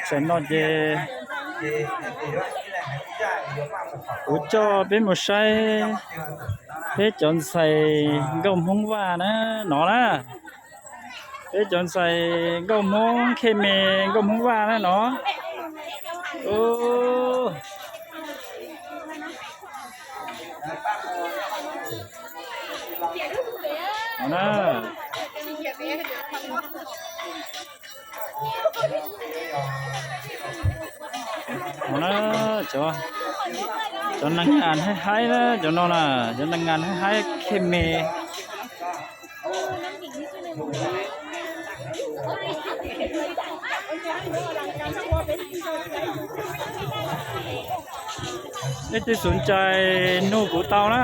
Tsam no ces kuv coj peb mus saib peb cov ntxhais nkauj Hmoob Vaj na, no na. Peb cov ntxhais nkauj Hmoob Khej Me, nkauj Hmoob Vaj na no. No na, cov neeg ngas haib haib na, cov no na, cov neeg ngas haib haib Khej Me. Leej twg xum cai nug kuv tau na.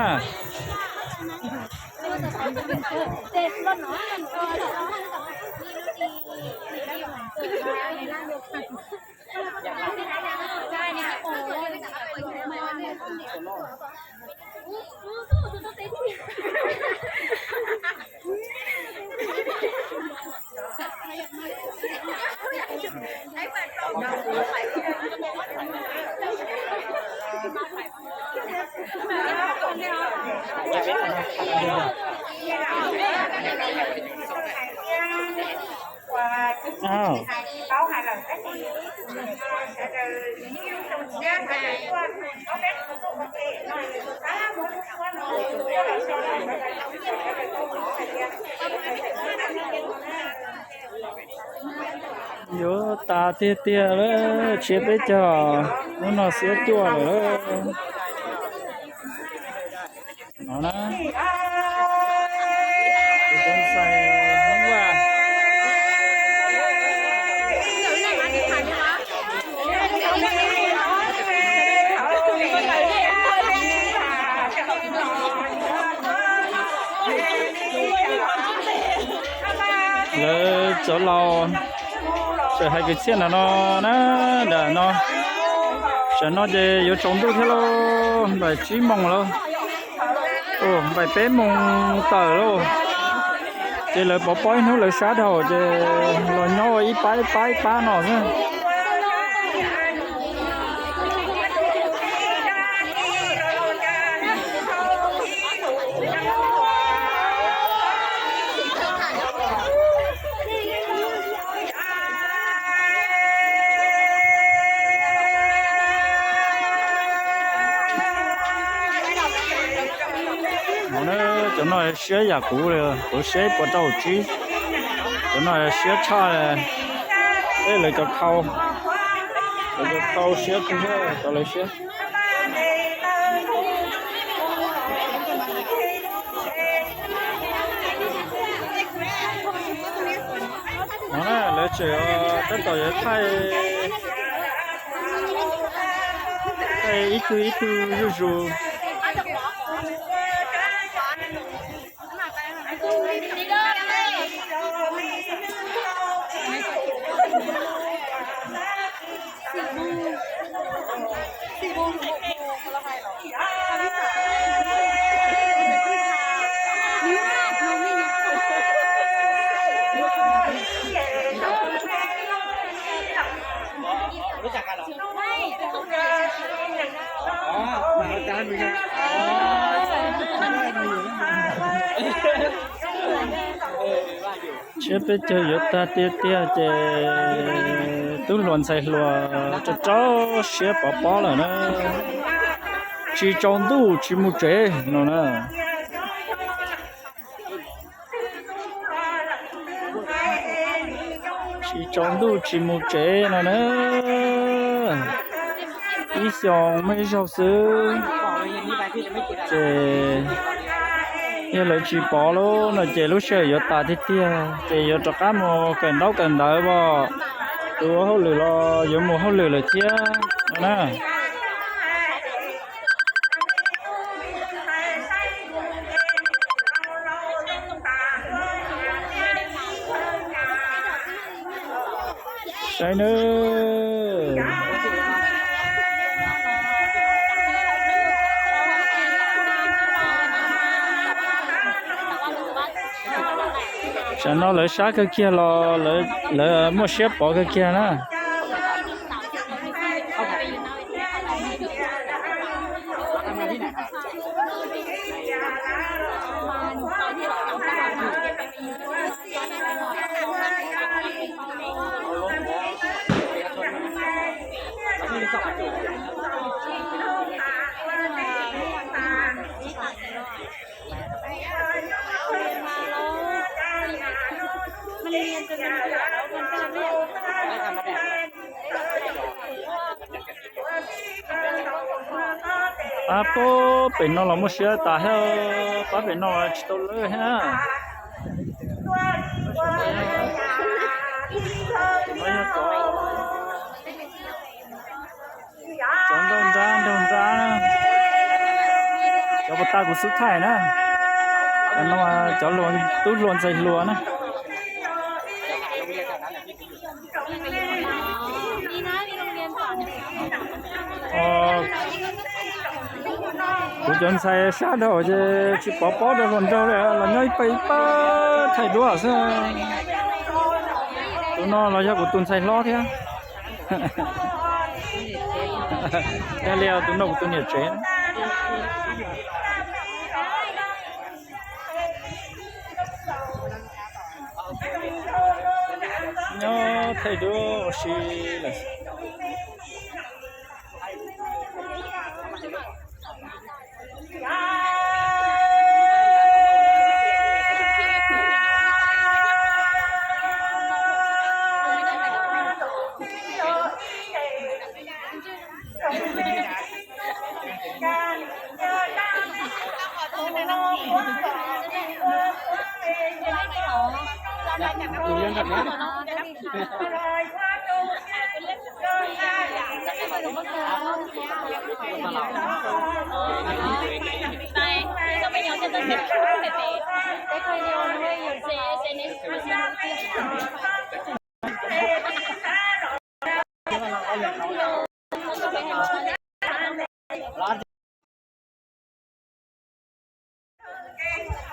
Yuav tas tiag tiag lawm, tshiab peb caug, hnub no xiab cuaj lawm. No na, kuv cov ntxhais Hmoob Vaj. Lawv cov laus tseem hais kwv txhiaj nram no na, nram no. Tam no ces yuav tsaus ntuj thiab lauj, npaum tsib moos lawm, npaum peb moos tawm lauj. Ces lawv pov pob ib hnub lawv sab dhau ces los nyob ua ib pab ib pab ib pab no xwb. Cov no siab yam kuv li, kuv siab ib puas rau caum tsib. Cov no siab tshaj, tej lawv cov khau, lawv cov khau siab kawg thiab cov lawv siab. No na, lawv tseem tab tom yuav thaij, thaij ib tug ib tug zuj zus. Tshiab peb caug yuav tag tiag tiag ces tub hluas ntxhais hluas rau rau siab pov pob lawm na. Tsis tsaus ntuj tsis mus tsev no na. Tsis tsaus ntuj tsis mus tsev no na. Ib xyoos muaj ib zaug xwb ces yog lawv tsis pov lawm no ces lub sij hawm yuav tas tiag tiag ces yuav rov qab mus kawm ntaub kawm ntawv os. Tus ua hauj lwm los yuav mus hauj lwm lawm thiab no na. Saib nawb. Tsam no lawv sab kawg kiag los lawv muaj siab pov kawg kiag na. Pab pem no los muaj siab tas thiab, pab pem no tsis tau lawb thiab na. Cov nraug nrab nraug nrab, cov puas tas kuv xub thaij na. Cov no cov tub hluas ntxhais hluas na. Kuv cov ntxhais sab dhau ces tsis pov pob rau hluas nraug li, los nyob ib pab ib pab thaij duab xwb. Tus no los yog kuv tus ntxhais hlob thiab. Yog li tus no kuv tus niam tsev. Nyob thaij duab ua si lawm.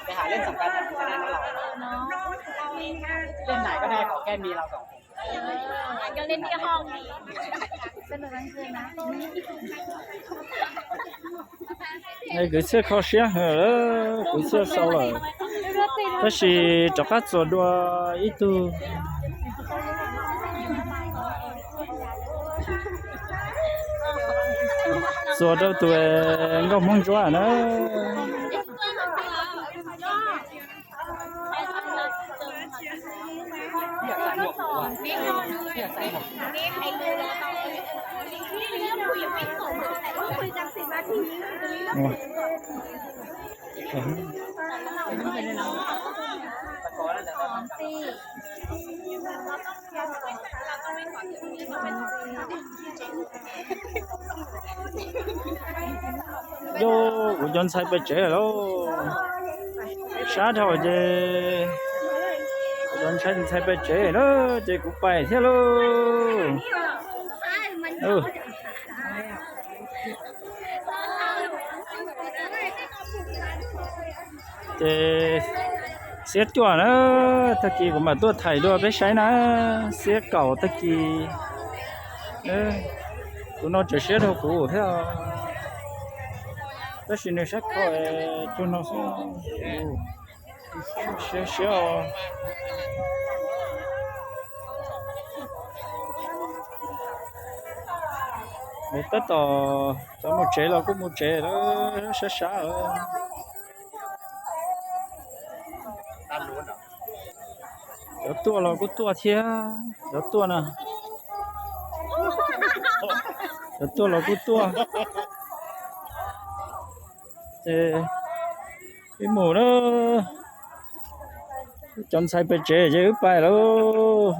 Cái Hà Linh sòng cái này nó là Linh này có đây có cái mì lau sòng. Anh cho Linh đi không? Kwv txhiaj kho siab, kwv txhiaj xau lawm, tab sis rov qab txuas dua ib tug. Txuas rau tus nkauj Hmoob Ntsuab na. Yog kuv cov ntxhais pes tsev lawm, sab dhau ces kuv cov ntxhais pes tsev na, ces kuv pais thiab lauj. Ces xiab cuaj na, tag kis kuv mam tuaj thaij dua peb saib na, xiab kaum tag kis. Tus no tseem siab dhau kuv thiab, tab sis nws sab kho cuag no xwb. Siab siab os. Nws tab tom cov mus tsev los kuj mus tsev lawm, sab sab lawm. Cov tuaj los kuj tuaj thiab, cov tuaj na, cov tuaj los kuj tuaj. Ces wb mus na, cov ntxhais pes tsev ces wb pais lauj.